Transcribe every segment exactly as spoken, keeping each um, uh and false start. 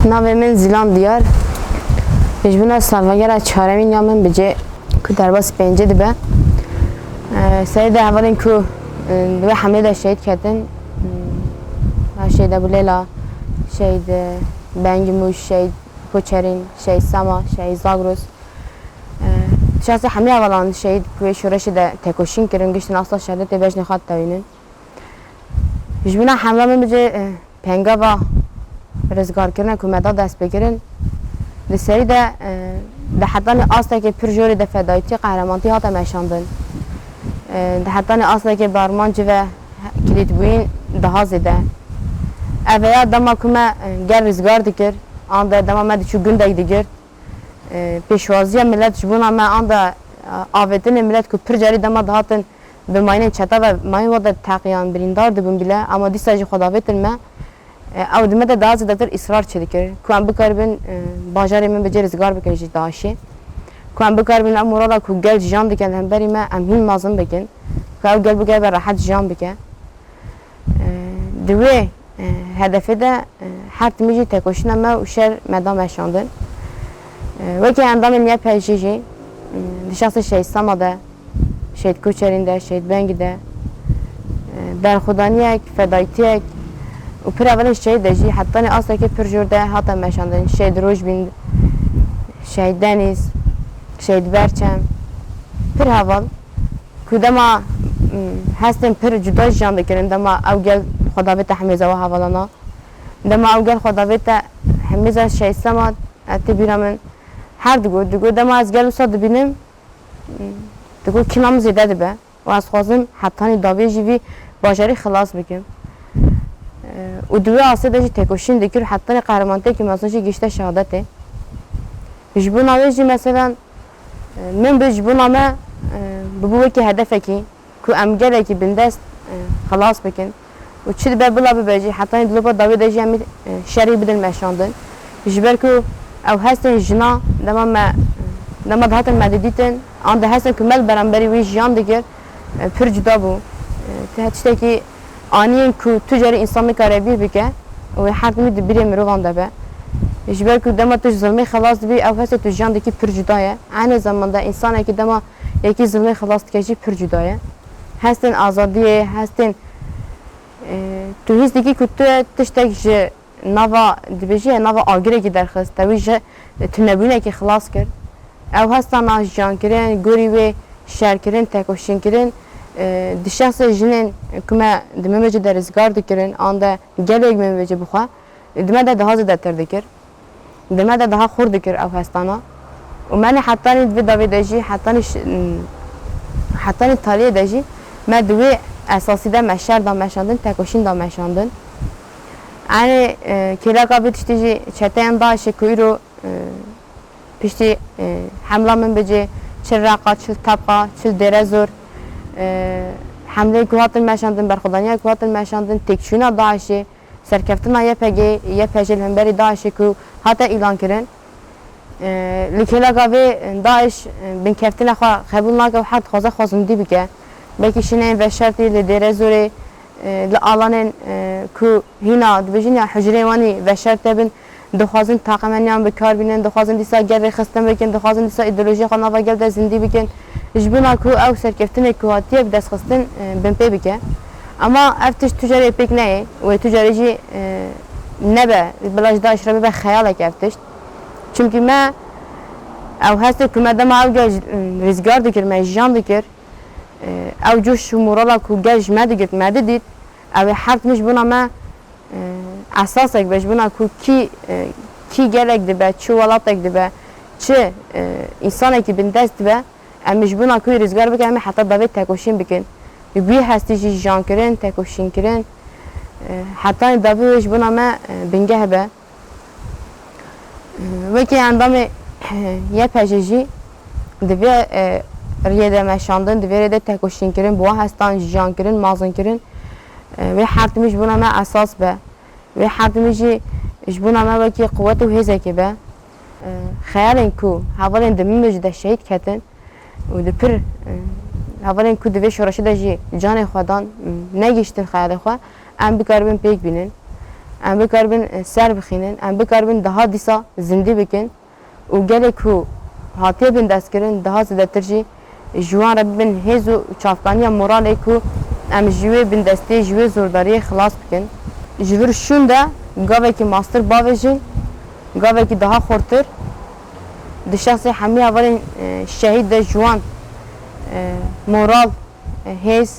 Navê min Zilan Diyar. Ji bona salvegera çaremîn ya min bi cê ku derbas pêncî dibe. E, serî de hevalên ku, e, di wê hemlê de şehîd ketin, e, Şehîd Ebû Leyla, Şehîd, e, Bengî Mûş, Şehîd Koçerîn, Şehîd Sema, Şehîd Zagros. E, şahsê hemî hevalan şehîd ku wê şoreşê de tekoşîn kirin, giştin asta şehadetê bejnê xwe ditewînin. Ji bona hemla min bicê, e, pengava rizgarkirine ku me da destpêkirin, di serî de, e, di hetanî astekê pir jorê de fedayîtî, qehremanîtî hate meşandin. E, di hetanî astekê bi armancî ve kilîtbûyîn daha zêde. Ev ya dema ku me, e, gel rizgar dikir, an de dema me diçû gundek digir, e, pêşwaziya milet ji bona me an de, e, avêtinê milet ku pir carî dema dihatin bi mayînên çeta ve mayîn wexta teqiyan birîndar dibûn bile, ama dîsa jî xwe davêtin me, e, ew di me de daha zêdetir îsrar çêdikir ku em bikaribin, e, bajarê min bi cê rizgar bikin ji DAIŞê. Ku em bikaribin ew morala ku gel jiyan dike li hemberî me, em hîn mezin bikin. Ku ew gel bikeve rehet jiyan bike. E, di wê, e, hedefê de, e, her timî jî tekoşîna me û şer me da meşandin. E, wekî endamên Y P G jî, e, di şexsê Şehîd Sema de, Şehîd Koçerîn de, Şehîd Bengî de, e, berxwedaniyek, fedayîtiyek û pir hevalên şehîd de jî hetanî astekê pir jor de hate meşandin. Şehîd Rojbîn, Şehîd Denîz, Şehîd Berçem, pir heval. Ku dema, mm, hestên pir cuda jiyan dikirin, dema ew gel xwe davête hemêza we hevalana. Dema ew gel xwe davête hemêza Şehîd Sema, e, tê bîra min her digot, digot, dema ez gel wisa dibînim, mm, digot, kîma min zêde dibe. Û ez xwazim hetanî davê jî vî bajarî xilas bikim. E, û di wê astê de jî tekoşîn dikir, hetanî qehremaniyekî mezin jî gihişte şehadetê. Ji bona wê jî, meselan, Min bi ji bona me, e, bibû wekî hedefekî ku em gelekî bindest, e, xilas bikin û çi dibe bila bibe jî, hetanî di lopa dawê de jî em ê, e, şerî bidin meşandin. Ji ber ku ew hestên jina dema me, dema dihatin me didîtin, an di hestên ku me li beramberî wî jiyan dikir, e, pir cuda bû. E, te tiştekî aniyên ku tu carî însan nikare bîr bike û wê her timî di birê mirovan de be. Ji ber ku dema tu ji zilmê xelas dibî, ew hestê tu jiyan dikî pir cuda ye. Aynı zamanda însanekî dema yekî zilmê xelas dike jî pir cuda ye. Hestên azadiyê, hestên, e, tu hîs dikî ku tu tiştek ji nava, dibêjî, nava agirekî derxist, te wî ji tunebûnekî xilas kir. Ew hestana jiyankirin, gorî wê şerkirin, tekoşînkirin, e, di şexsê jinên ku me di Minbicê de rizgar dikirin, an de gelek Minbicî bixwe, di me de daha zêdetir dikir. Di me de daha xurt dikir ew hestana. Û me ne hetanî di vê davê de jî, hetanî ş-, hetanî taliyê de jî me di wê esasî de me şer da meşandin, tekoşîn da meşandin. Yanî, e, kêleka vê tiştî jî çeteyan DAIŞê ku îro, e, piştî, e, hemla Minbicê çi Reqa, çi Tebqa, çi Dêrezor, e, hemleyê ku hatin meşandin, berxwedaniya ku hatin meşandin, têkçûna DAIŞê, serkeftina Y P G, Y P G li hemberî DAIŞê ku hate îlankirin. E, li kêleka vê DAIŞ, e, binkeftina xwe qebûl nake û her dixwaze xwe zindî bike. Belkî şineyên veşartî li Dêrezorê, e, li alanên, e, ku hîna dibêjin ya hicrê wanî veşart hebin, dixwazin taqimeniyan bi kar bînin, dixwazin dîsa gel rêxistin bikin, dixwazin dîsa îdeolojiya xwe nava gel de zindî bikin. Ji bona ku ew serkeftinê ku hatiye bi dest xistin, e, binpê bike. Ama ev tişt tu carê pêk neyê û tu carê jî, e, nebe, bila ji DAIŞ re bibe xeyalek ev tişt. Çimkî me ew hestê ku me dema ew gel ji, rîzgar dikir, me jiyan dikir, e, ew coş û morala ku gel ji me digirt, me didît, ew ê her tim ji bona me, e, esasek be, ji bona ku kî, e, kî gelek dibe, çi welatek dibe, çi, e, însanekî bindest dibe, em ê ji bona ku wî rîzgar bikin, em ê heta davê tekoşîn bikin. Wî hestî jî jiyankirin, tekoşînkirin, e, hetanî davê wê ji bona me, e, bingeh be. Wekî endamê Y P G jî di vê, e, riyê de meşandin, di vê rê de tekoşînkirin, bi wan hestan jiyankirin, mazinkirin, e, wê her timî ji bona me esas be. Wê her timî jî ji bona me wekî quwet û hêzekê be. E, xeyalên ku hevalên di Minbicê de şehîd ketin, û di pir, e, hevalên ku di vê şoreşê de jî canê xwe dan, e, negihiştin xeyalê xwe, em bikaribin pêk bînin. Em bikaribin, e, ser bixînin, em bikaribin daha dîsa zindî bikin û gelê ku hatiye bindestkirin daha zêdetir jî ji wan re bibin hêz û çavkaniya moralê ku em ji wê bindestiyê, ji wê zordariyê xilas bikin. Ji vir şûn de gavekî mastir bavêjin, gavekî daha xurtir, di şexsê hemî hevalên, e, şehîd de ji wan, e, moral, e, hêz,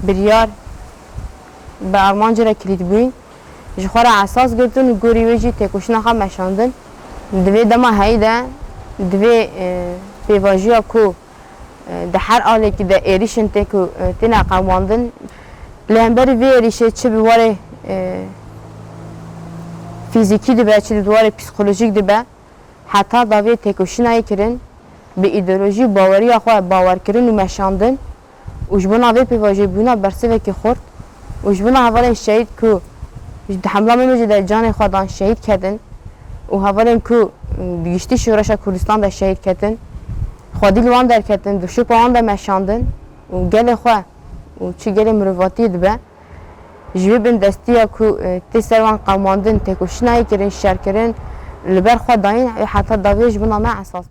biryar, bi armancê re kilît bûyîn, ji xwe re esas girtin û gorî wê jî têkoşîna xwe meşandin. Di vê dema heyî de, di vê, e, pêvajoya ku, e, di her alekî de êrîşên tê ku, e, têne qewandin, li hemberî vê êrîşê çi bi warê, e, fîzîkî dibe, çi di warê psîkolojîk dibe, heta davê têkoşîna yê kirin, bi îdeolojî û baweriya xwe bawerkirin û meşandin û ji bona vê pêvajoyê bûna bersivekî xurt û ji bona hevalên şehîd ku di hemla Memecê de canê xwe dan şehîd ketin û hevalên ku di giştî şoreşa Kurdistan de şehîd ketin, xwedî li wan derketin, di şopa wan de meşandin û gelê xwe û çi gelê mirovatiyê dibe, ji wê bindestiya ku, e, tê ser wan qewmandin, têkoşîna yê kirin, şer kirin, li ber xwe dayîn, ew heta davê ji bona me esas be.